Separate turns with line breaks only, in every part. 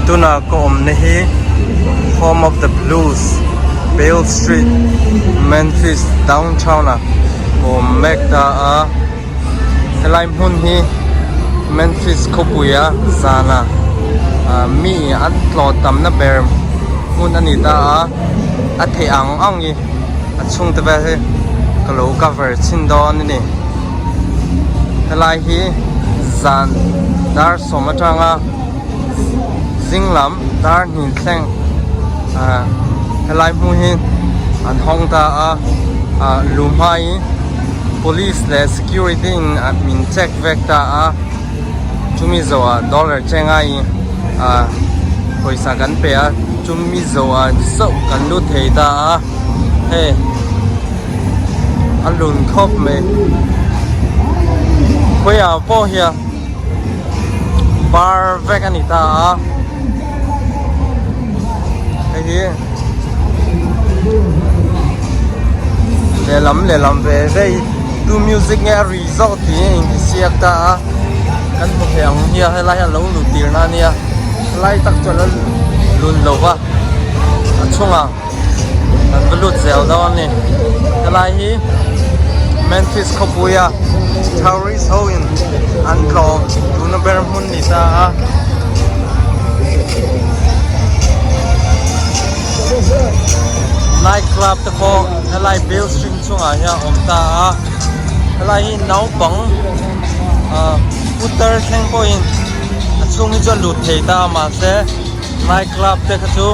Tuna ka awmna hi Home of the Blues, Beale Street, Memphis downtown ah ka awm mek ta a. Helai hmun hi Memphis khawpuia zana mi an tlawh tamna ber hmun a ni ta a. A theih ang ang hi a chhungte vel hi ka lo cover chhin dawn a ni. Helai hi zan dar sawm atanga zing lam dar hnih thleng ah helai hmun hi an hawng ta a ah lu hmaiin police leh security in min check vek ta a chumi zawhah dollar chenga in ah pawisa kan pe a chumi zawhah zauh kan lut thei ta a hei a lun khawp mai khawiah pawh hian. Bar vek a ni ta a hei hi lehlam lehlam ve ve tu music nge a ri zawk tih a intisiak ta a kan hmu thei ang hian helai hian lo luh tir na ania helai tak chuan a lun lo va a chungah kan va lut zel dawn a ni helai hi Memphis khawpuia tourist ho in an tlawm tuna ber hmun ni ta a. Night club te pawh helai Beale Street chungah hian a awm ta a helai hi naupang ah putar thleng pawhin a chhung hi chu a lut thei ta a mahse Night club te kha chu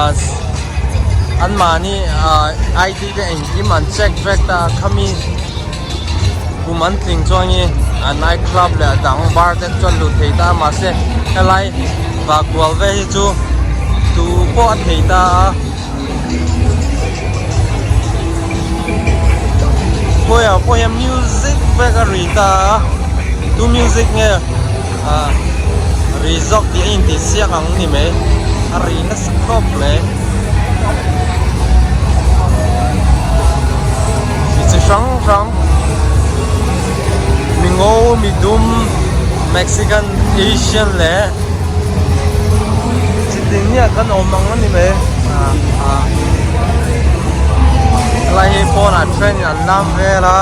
ah an mahni ah ID te engkim an check vek ta a khami kum an tling chuangin a night club leh a dang bar te chuan luh thei ta a mahse helai vahkual vel hi chu tu pawh a thei ta a khawiah pawh hian music vek a ri ta a tu music nge. Ah ri zawk tih a intih siak ang ni mai a ri nasa khawp mai mi chi hrang hrang mi ngo mi dum mexican asian leh chi tin hian kan awm ang a ni mai ah ah helai hi pawnah train in an lam vel a.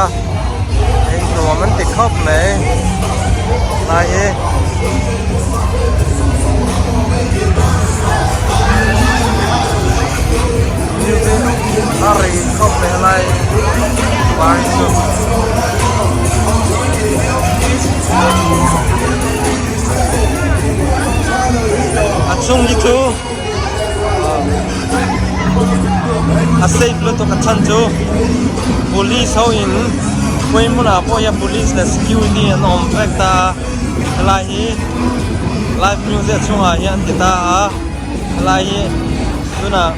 Hei nuam an ti khawp mai lai hi music a ri khawp mai helai bar hi chu. A chhung hi chu a safe lutuk a chhan chu police ho in khawi hmunah pawh hian police leh security an awm vek ta a helai hi live music chhungah hian an ti ta a helai hi tunah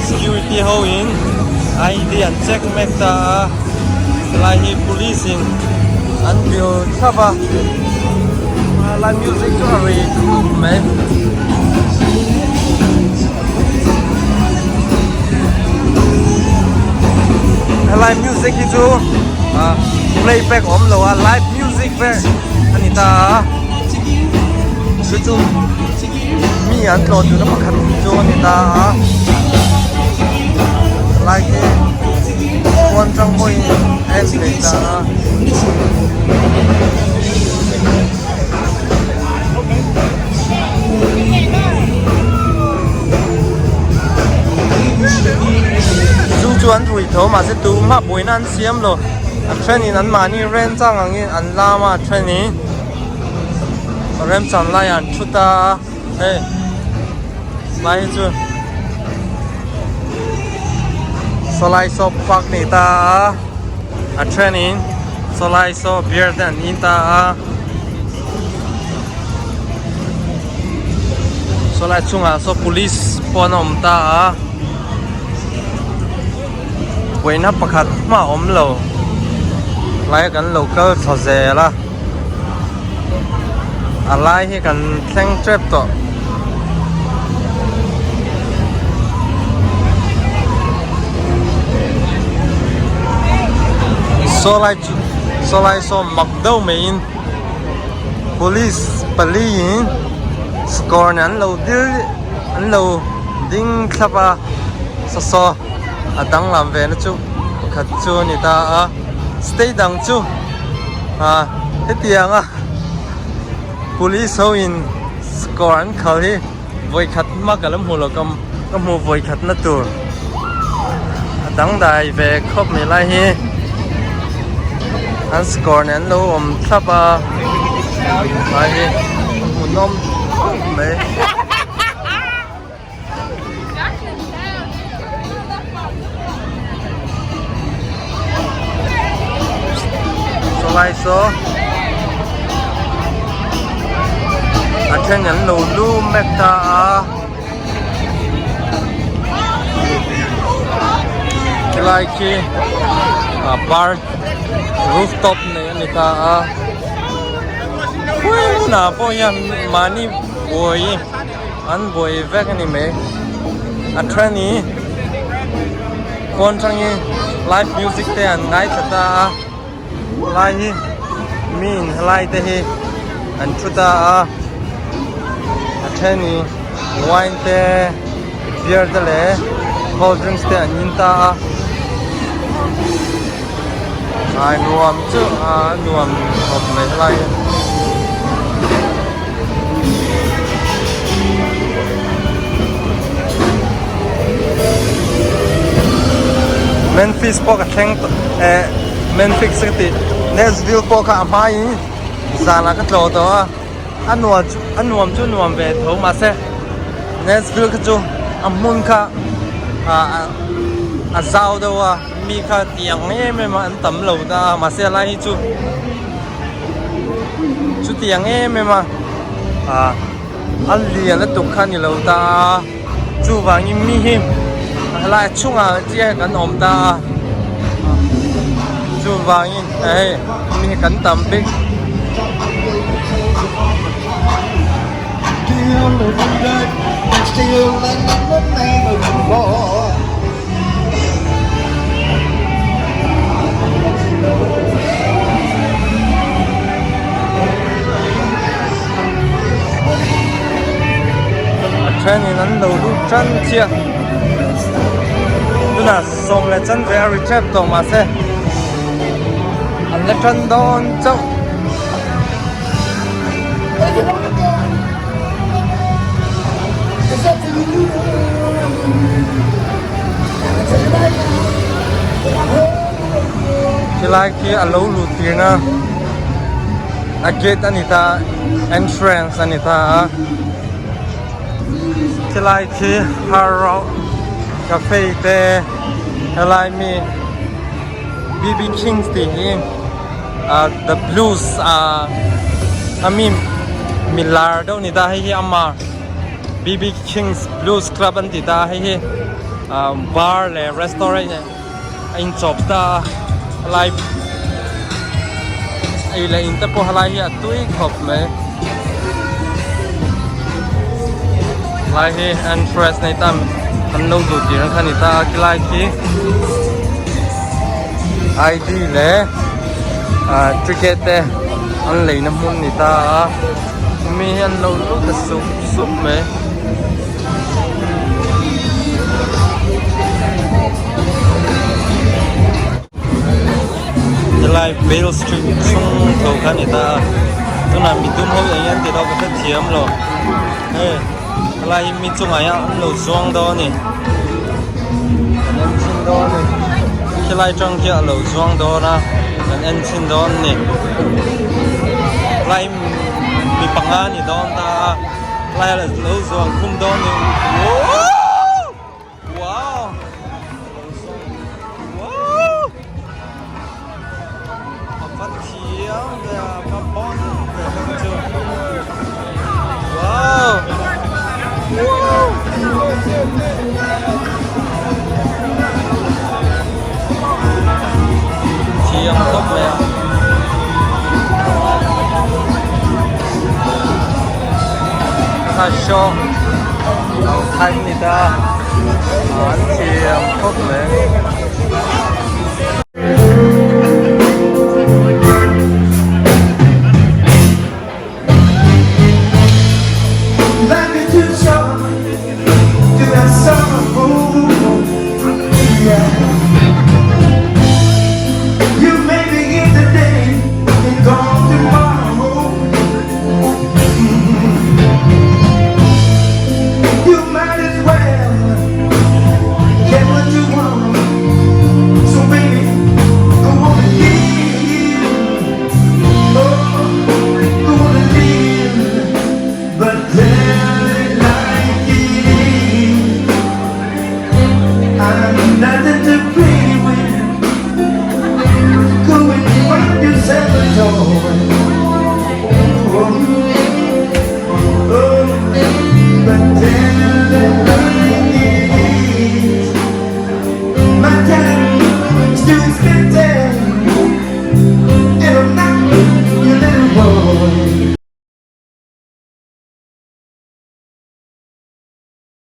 security ho in ID an check mek ta a helai hi police in an vil thlap a. Live music chu a ri khum mai. Helai music hi chu playback awm lo a live music ber a ni ta a chu chu mi an tlawh duhna pakhat chu a ni ta a helai hi pawn tang pawhin a en thei ta a. Chu chu an rui tho mahse tumah buaina an siam lo a thenin an mahni remchang angin an lam a a thenin remchang laiah an thu ta a hei lai hi chu sawlai saw park ni ta a a thenin sawlai saw beer te an in ta a. Sawlai chungah saw police pawh an awm ta a buaina pakhat hmah a awm lo lai kan lo kal chho zel a a lai hi kan thleng tep tawh. Sawlai chu sawlai saw mak deuh maiin. Police pali in. Sakawr nen an lo dil an lo ding thlap a saw saw a danglam ve na chu pakhat chu a ni ta a state dang chu ah hetiang a police ho in sakawr an khal hi vawi khat hma ka la hmu lo ka ka hmu vawi khat na tur a dangdai ve khawp mai lai hi an sakawr nen an lo awm thlap a lai hi a hmuhnawm khawp mai. Sawlai saw a then an lo lu mek ta a khilai khi a bar rooftop nei a ni ta a hmunah pawh hian mahni buai an buai vek a ni mai a then hi pawn atangin live music te an ngaithla ta a lai hi mi in helai te hi an thu ta a a then hi wine te beer te leh cold drinks te an in ta a ai nuam chu a nuam khawp mai helai hi. Memphis pawh ka thleng tawh eh Memphis ka tih Nashville pawh kha a hmaiin zanah ka tlawh tawh a a nuam chu a nuam chu nuam ve tho mahse Nashville kha chu a hmun kha ah a zau deuh a mi kha tih ang em em a an tam lo ta a mahse a lai hi chu. Chutiang em em a ah a lian lutuk kha a ni lo ta a chuvangin mi hi helai chungah chiah hian kan awm ta a chuvangin hei mi hi kan tam bik. A thenin an lo lut tan chiah tunah sawm leh chanve a ri tep tawh mahse an la tan dawn chauh. Khilai khi a lo lut tirna a gate a ni ta entrance a ni ta a khilai khi Hard Rock Cafe te helai mi BB Kings tih hi ah the blues ah a mi milar deuh a ni ta hei hi ama BB Kings Blues Club an ti ta a hei hi ah bar leh restaurant a inchawp ta a helai ei leh in te pawh helai hi a tui khawp mai helai hi entrance nei ta an lo duh tir ang kha a ni ta a khilai khi ID leh ah ticket te an leina hmun a ni ta a mi hi an lo lut ta sup sup mai. Helai Bale Street chhung tho kha a ni ta a tunah midum ho eng an ti lo ka hrethiam lo hei helai hi mi chungah hian an lo zuang dawn a ni an en chhin dawn a ni khilai tang khi a lo zuang dawn a an en chhin dawn a ni helai mi panga a ni dawn ta a helai a lo zuang khum dawn a ni wow wow a va thiam ve a va bon ve hlawm chu wow wow thiam khawp mai a. Kha show ang khan ni ta an thiam khawp mai.